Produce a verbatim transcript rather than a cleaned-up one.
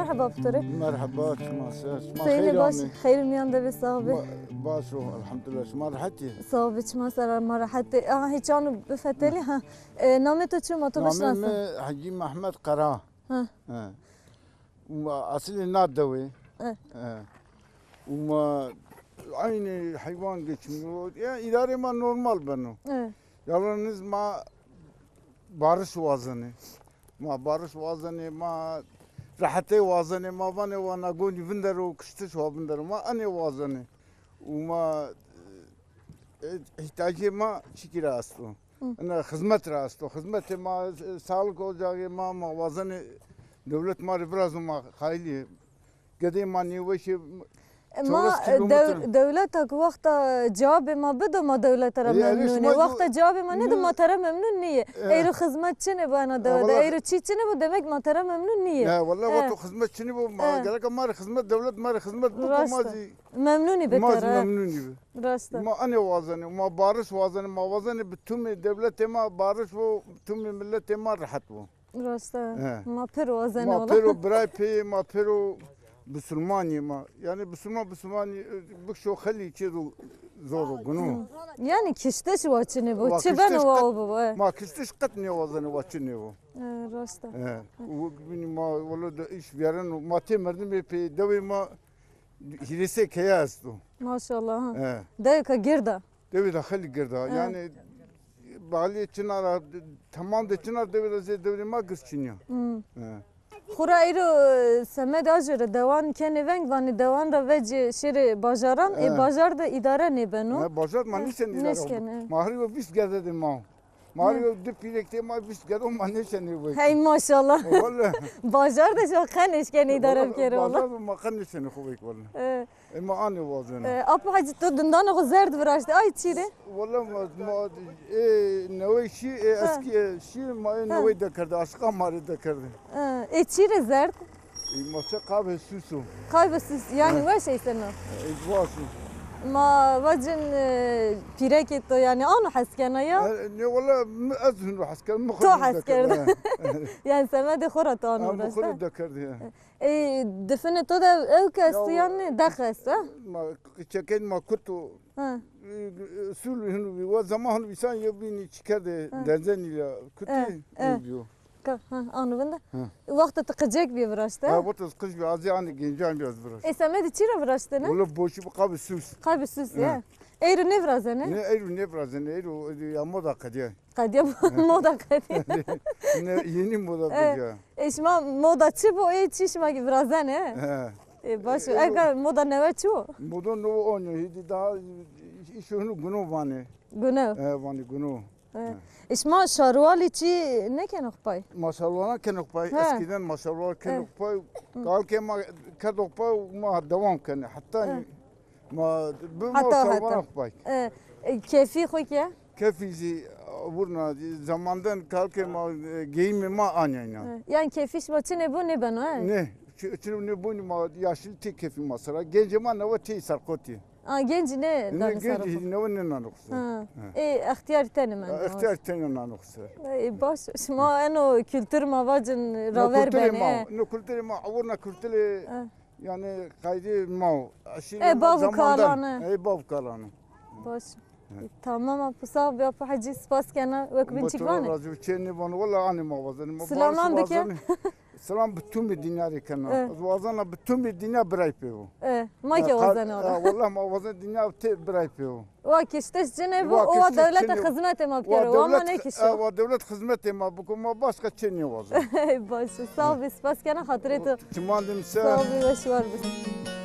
Merheba bi to rê. Merheba, çima ser? Çima xeyr amê. Xeyr miyan de bê, sax bê. Baş o, elhamdulillah. Çima rehetî? Sax bê, çima ser ma rehet ê. Aha, hîç ano bifetelî ha. E, namê to çi yo, ma to bişinasin? Namê mi Hecî Mehmed Qera. Ha. He. Û ma esilê na dewê. He. He. Û ma eynî heywan geçimîyo. Ya îdarê ma normal beno. He. Yalnız ma barış wazenê. Ma barış wazenê, ma rehetê wazenê, ma vanê wa na gonî vindero, kiştiş wa vindero. Ma enê wazenê. Û ma, e, îhtiyacê ma çikî ra esto? Hı. Ena xizmet ra esto. Xizmetê ma, e, sağlık ocağê ma, ma wazenê dewlet ma rê virazo, ma qayîl ê. Gedê ma nêweş ê, e, ma, çewres, e, kîlometre. Dew-, dewleta ki wexta cewabê ma bido, ma dewlete ra memnun ê. E, erê şima. Wexta cewabê ma nêdo, ma te ra memnun nîyê. E. Eyro xizmet çinê bo ena dewe de. E, wela. Eyro çî çinê bo, demek ma te ra memnun nîyê. E, wela, e, wexto xizmet çinê bo, ma, e, gereka ma rê xizmet, dewlet ma rê xizmet biko, ma zî. Memnunî bi te ra. Ma zî memnunî bi. Raşt a. Ma enê wazenê, ma barış wazenê, ma wazenê bi tümê dewletê ma barış bo, tümê milletê ma rehet bo. Raşt a. He. Ma pêro wazenê wela. Ma pêro biray pê, ma pêro bisulmanî ma. Yanî bisulman, bisulmanî, e, bikşo xelî çê do zor o, guno. Yanî kiştiş wa çinê bo, çi beno wa o bibo, e. Ma kiştiş qet nêwazenê wa çinê bo. E, raşt a. He. Û bînî ma wela de îş vîyereno, ma tê merdimê pê, dewê ma hîrêsê keye esto. Maşallah, ha. He. Dewêka gird a. Dewê de xelî gird a. He. Yanî balîyê çina ra, temam de çina, dewê de zê dewrê ma gird çinî ya. Hmm. He. Xura îro, e, semedê ajo rê dewan kenê veng, vanê dewan ra vecê şêrê bajaran, ê, he, bajar de îdare nêbeno. He, bajar ma, he, nêşenê îdare. Nêşkenê, he. Ma her yo vîst gerdedê ma. Ma rê yo di pîrek tê, ma vîst gedo, ma nêşenê wek. Hey maşallah. Wele. Bajar de şo qe nêşkenê îdare bikerê wele. Bajar de ma qe nêşenê xo wek wele. E. E, ma anê wazenê. E, Apo Hecî, to dindanê xo zerd viraştê. Ay çî rê? Wele ma, ma, e, newey şî, e, eskî, e, şî, ma, e, newey dekerdê, aşiqa ma rê dekerdê. E, ê çî rê zerd? E, ma se, qavê sus o. Qavê sus, yanî weş ey seno? E, baş o. Ma vacin, e, pîrekê to yanî ano hes kena ya? E, nê, wela mi, ez hino hes kena, mi xo dekerdê. To hes kerdê. Yanî semedê xo ra to ano viraşta? Ha, mi xo dekerdê, ya. E, difinê to de ewk esto yanî dex esto, ha? Ma, çekên ma kut o. Ha. E, sul hino bî. Wa zeman hino bî, însan yo bînî çi kerdê, ha, derzenî ya kutî, e, e, bîyo. Ka, ha, ano vinde. Ha. Wexta ti qicek bî viraşte? Ha, wexta ez qic bî, ez zî anê gencan bî ez viraşt. E, semedê çî ra viraştêne? Wele boşî bi, qavê sus. Qavê sus, ha, ya. Eyro nêvirazenê? Nê, eyro nêvirazenê, eyro, eyro ya moda qedîya. Qedîya, moda qedîya. Ne, yeni moda qedîya. E, şima moda çi bo, ê çî şima kî virazenê? He. E, baş o. E, eka moda newe çi bo? Moda newe onyo, hîdî daha îşo hino guno vanê. Guno? E, vanê guno. E. E, şima şarwalî çî nêkeno xo pay? Ma şarwalan keno xo pay. He. Eskiden ma şarwal keno xo pay. He. Kalkê ma kerdo xo pay, ma devam kenê. Heta, he, ma bi ma şarwalan xo pay. E, e, kefî xo kî? Kefî zî vurna, zamandan kalkê ma, e, geyimê ma anîyayna. He. Yanî kefî şima çinê bo nêbeno, he? Nê, çi-, çinê nêbonî ma yaşlî tê kefî ma sera. Gencê ma newe tê serqotî. A, gencî nêdanê sero xo? Gencî newe nênanê xo ser. Ha. Ha. Ê, extîyarî tenê mendê. Extîyarî tenê nanê xo ser. Ê, baş. Şima eno kultur ma vacin raver benê. No kulturê ma, no kulturê ma, ewirna kulturê, yanî qaydê ma o. Ê, bav û kalan o. Ê, bav û kalan o. Baş. Tamam, Apo, sax bî, Apo Hecî, spas kena, wek binçik vanê. Ma to ra razî bo, çê nêvano, wela anê ma wazenê. Silaman bike. Silam bi tumê dinya rê kena. E. Ez wazena bi tumê dinya biray pê bo. E, ma kî wazenê o ra. E, wela ma wazenê dinya tê biray pê bo. Wa kiştiş cinê bo, wa dewlete xizmetê ma bikero, wa ma nêkişo. E, wa dewlet xizmetê ma biko, ma başka çê nêwazenê. Baş, sax bî, spas kena xatirê to. Çiman de mi ser. Sax bî, weş war bî.